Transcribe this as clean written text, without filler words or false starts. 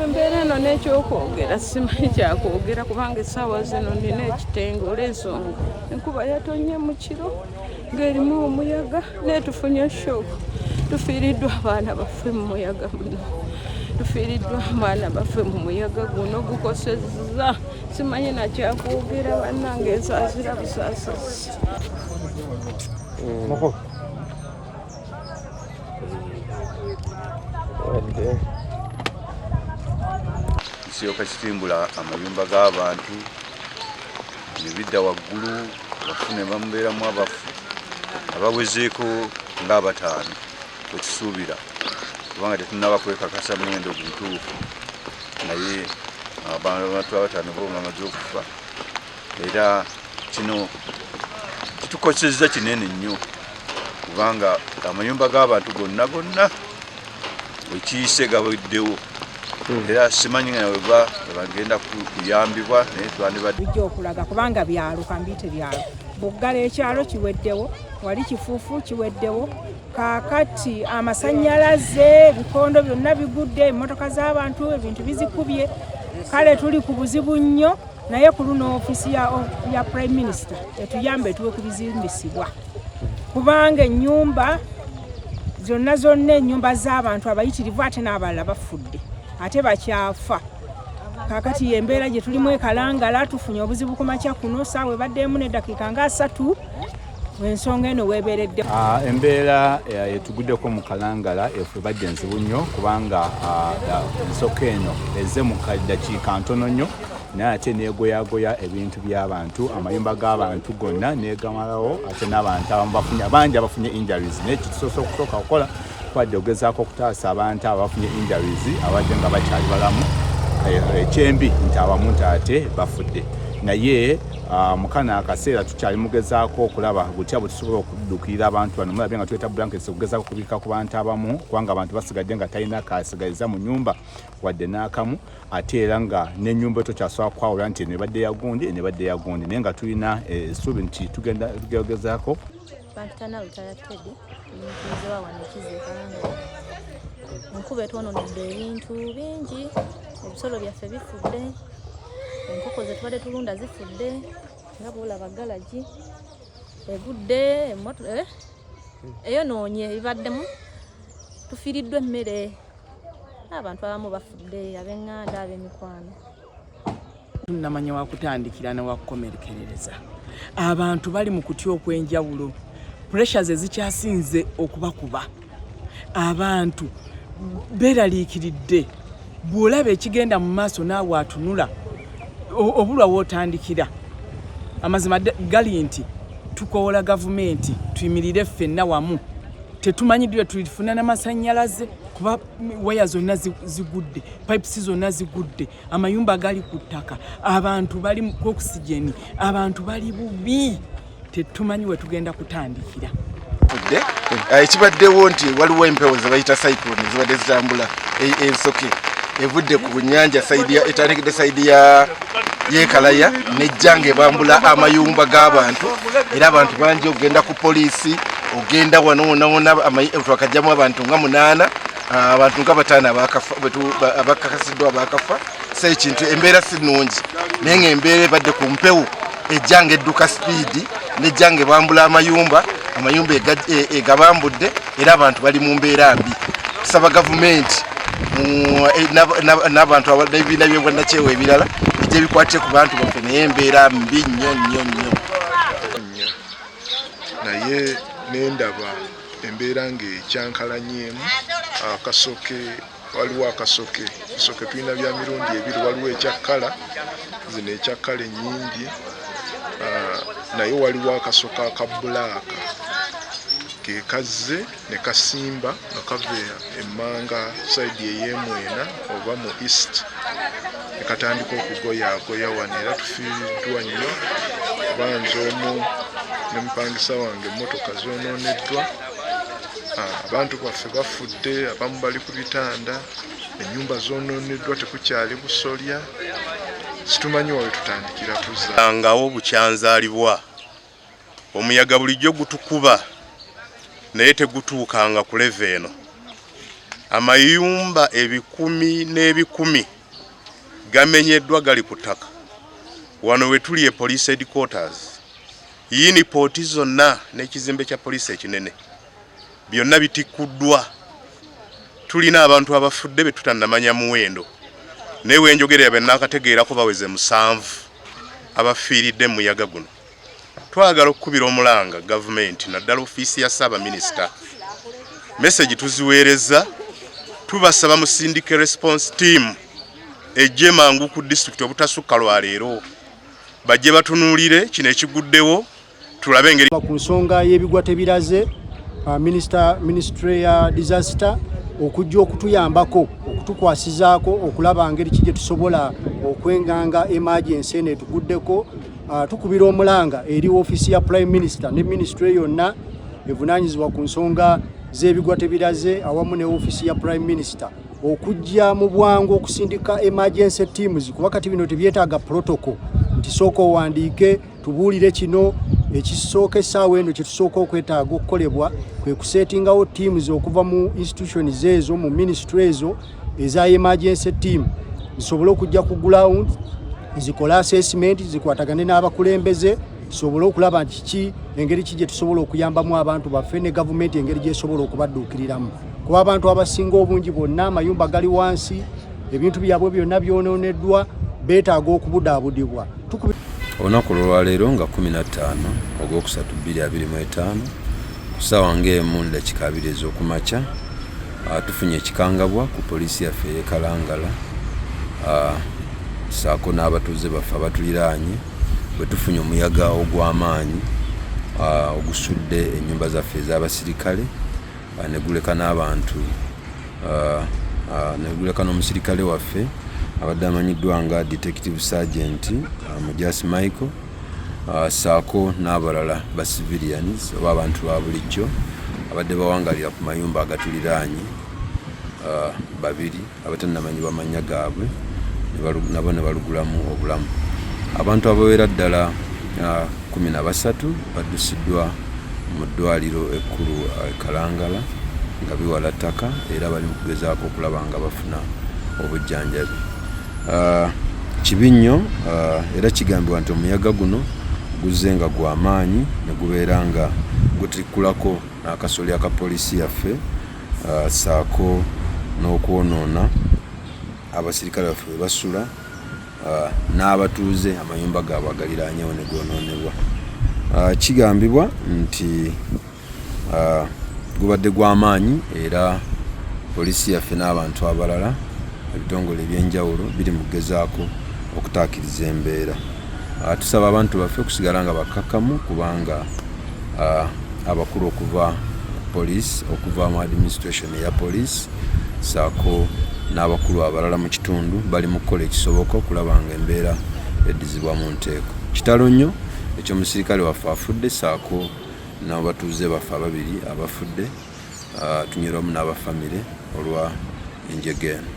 Embeera eno n'ekyokwogera simanyi kyakwogera kubanga essaawa zino nina ekitenge olw'ensonga enkuba yatonye mu kiro ng'erimu omuyaga naye tufunye shock. Tufiiriddwa abaana baffe mu muyaga muno, tufiiriddwa abaana baffe mu muyaga guno gukosezza. Simanyi nakyakwogera bannange, nsaasira busaasizi. Kisooka kitimbula amayumba g'abantu ne bidda waggulu, abafu ne bamubeeramu, abafu abawezeeko ng'abataano bwe tusuubira, kubanga tetunnaba kwekakasa muwendo gutuufu, naye abantu abataano bo bamaze okufa. Era kino kitukosezza kinene nnyo kubanga amayumba g'abantu gonna gonna wekiyise gaweddewo, era simanyi nga weba bagenda kuyambibwa, naye twandibadde Bijja okulaga kubanga byalo kambiite byalo buggala, ekyalo kiweddewo, wali kifuufu kiweddewo. Kaakati amasannyalaze, ebikondo byonna bigudde, emmotoka z'abantu ebintu bizikubye. Kale tuli ku buzibu nnyo, naye ku luno ofiisi ya Prime Minister etuyambe, etuwe ku bizimbisibwa, kubanga ennyumba zonna zonna, ennyumba z'abantu abayitirivu, ate n'abalala bafudde, ate bakyafa. Kaakati yembeera gye tulimu ekalangala. Tufunye obuzibu ku makya kuno, saawa ebaddemu n'eddakiika nga 30, ensonga eno weebeeredde. Embeera etuguddeko mu Kalangala efe ebadde nzibu nnyo, kubanga ensoko eno ezze mu kaddakiika ntono nnyo, naye ate neegoyagoya ebintu by'abantu, amayumba g'abantu gonna negamalawo, ate n'abantu abamu bafunye, bangi abafunye injuries. Naye kitusoose okusooka kukola kwadde ogezaako okutaasa abantu abo abafunye injuries abadde nga bakyali balamu. Ekyembi nti abamu nti ate bafudde, naye mukano akaseera tukyali mugezaako okulaba butya bwe tusobola okuddukirira abantu bano. Mulabye nga tuleeta blankets okugezaako okubikka ku bantu abamu, kubanga abantu basigadde nga talina kasigaliza mu nyumba wadde n'akamu, ate era nga n'ennyumba tokyasobola kwawula nti eno ebadde yagundi, eno ebadde yagundi, naye nga tulina essuubi nti tugenda tugezaako. Bampita Lutaya Teddy, mutuuze wa wano ekizi ekalangala. Enkuba etwononedde ebintu bingi, ebisolo byaffe bifudde, enkoko ze tubadde tulunda zifudde, nga bwolaba galagi egudde, eyonoonye ebibaddemu, tufiiriddwa emmere, abantu abamu bafudde, ab'eŋŋanda, ab'emikwano. Tunnamanya wakutandikira newakukomerekerereza. Abantu bali mu kutya okw'enjawulo, pressures ezikyasinze okubakuba. Abantu beeraliikiridde. Bw'olaba ekigenda mu maaso naawe atunula obulwa wootandikira. Amazima gali nti tukoola gavumenti tuyimirire ffenna wamu. Tetumanyiddwe tulifuna n'amasannyalaze, kuba waya zonna zigudde, pipes zonna zigudde, amayumba gali ku ttaka, abantu bali ku oxygen, abantu bali bubi, tetumanyi we tugenda kutandikira. Fudde. Ekibaddewo nti waliwo empewo ze bayita cyclone zibadde zitambula, ensoke evudde ku nyanja side ya, etandikidde side ya yekalaya, nejja ng'ebambula amayumba g'abantu, era abantu bangi ogenda ku poliisi, ogenda wano wona wona, twakajjamu abantu nga munaana, abantu nga bataano abakafa, abakakasiddwa abakafa. So ekintu embeera si nnungi, naye ng'embeera ebadde ku mpewo ejja ng'edduka sipiidi, nejja ng'ebambula amayumba, amayumba egabambudde, era abantu bali mu mbeera mbi. Tusaba gavumenti n'abantu n'ebibiina by'obwannakyewa ebirala bijje bikwate ku bantu baffe, naye embeera mbi nnyo nnyo nnyo. Nnyo, naye nendaba embeera ng'ekyankalanyeemu akasoke. Waliwo akasoke, bisoke tulina bya mirundi ebiri. Waliwo ekya kkala zino, ekya kkala ennyingi, naye waliwo akasoke aka black ke kazze ne kasimba nga kava emmanga side ey'emwena oba mu east, ne katandika okugoyaagoya wano, era tufiiriddwa nnyo kuba nze omu ne mupangisa wange emmotoka zoonooneddwa. Abantu baffe bafudde, abamu bali ku bitanda, ennyumba zoonooneddwa, tekukyali busolya, situmanyi wawe tutandikira kuza. Ngawo bukyanzaalibwa omuyaga bulijjo gutukuba, naye tegutuukanga ku level eno. Amayumba ebikumi n'ebikumi gamenyeddwa, gali ku ttaka. Wano we tuli e police headquarters, yinipooti zonna n'ekizimbe kya poliisi ekinene byonna bitikkuddwa. Tulina abantu abafudde be tutannamanya muwendo, naye wenjogerera be naakategeerako baweze 7 abafiiridde mu muyaga guno. Twagala okukubira omulanga gavumenti, naddala ofiisi ya ssaabaminisita. Message tuziweereza, tubasaba musindike response team ejje mangu ku disitulikiti obutasukka lwaleero, bajje batunuulire kino ekiguddewo, tulabe engeri. Ku nsonga y'ebigwa tebiraze, ministry ya disaster okujja okutuyambako, okutukwasizaako okulaba ngeri ki gye tusobola okwenganga emergency eno etuguddeko. Tukubira omulanga eri ofiisi ya prime minister ne ministry yonna evunaanyizibwa ku nsonga z'ebigwa tebiraze awamu ne ofiisi ya prime minister okujja mu bwangu okusindika emergency teams, kuba kati bino tebyetaaga protocol nti sooka owandiike tubuulire. Kino ekisooka essaawa eno kyetusooka okwetaaga okukolebwa kwe kusetingawo teams okuva mu institutions ezo, mu ministry ezo eza emergency team, zisobole okujja ku ground zikole assessment, zikwatagane n'abakulembeze, tusobole okulaba nti kiki, engeri ki gye tusobola okuyambamu abantu baffe ne gavumenti engeri gyesobola okubadduukiriramu, kuba abantu abasinga obungi bonna amayumba gali wansi, ebintu byabwe byonna byonooneddwa, beetaaga okubudaabudibwa. Olunaku olwaleero nga 15 ogwokusatu 2025 ku ssaawa ng'emu nedakika 20 ez'okumakya, tufunye ekikangabwa ku poliisi yaffe ey'e Kalangala, ssaako n'abatuuze baffe abatuliraanye, bwe tufunye omuyaga ogw'amaanyi ogusudde ennyumba zaffe ez'abasirikale, ne guleka n'abantu, ne guleka n'omusirikale waffe abadde amanyiddwa nga Detective Sergeant Mujasi Michael, ssaako n'abalala ba civilians oba abantu ba bulijjo abadde bawangalira ku mayumba agatuliraanye babiri abatannamanyibwa mannya gaabwe, nabo ne balugulamu obulamu. Abantu abawera ddala 13 baddusiddwa mu ddwaliro ekkulu e Kalangala nga biwala ttaka, era bali mu kugezaako okulaba nga bafuna obujjanjabi. Kibi nnyo, era kigambibwa nti omuyaga guno guzze nga gwa maanyi ne gubeera nga gutikkulako n'akasolya ka poliisi yaffe, ssaako n'okwonoona abasirikale baffe bwe basula, n'abatuuze amayumba gaabwe agaliraanyewo ne goonoonebwa. Kigambibwa nti gubadde gw'amaanyi, era poliisi yaffe n'abantu abalala, ebitongole ebyenjawulo biri mu kugezaako okutaakiriza embeera. Tusaba abantu baffe okusigala nga bakkakkamu, kubanga abakulu okuva ku poliisi, okuva mu administration eya poliisi, ssaako n'abakulu abalala mu kitundu bali mu kukola ekisoboka okulaba nga embeera eddizibwa mu nteeko. Kitalo nnyo ekyomusirikale waffe afudde, ssaako n'abatuuze baffe ababiri abafudde. Tunywerwamu n'abafamire olwa enjega eno.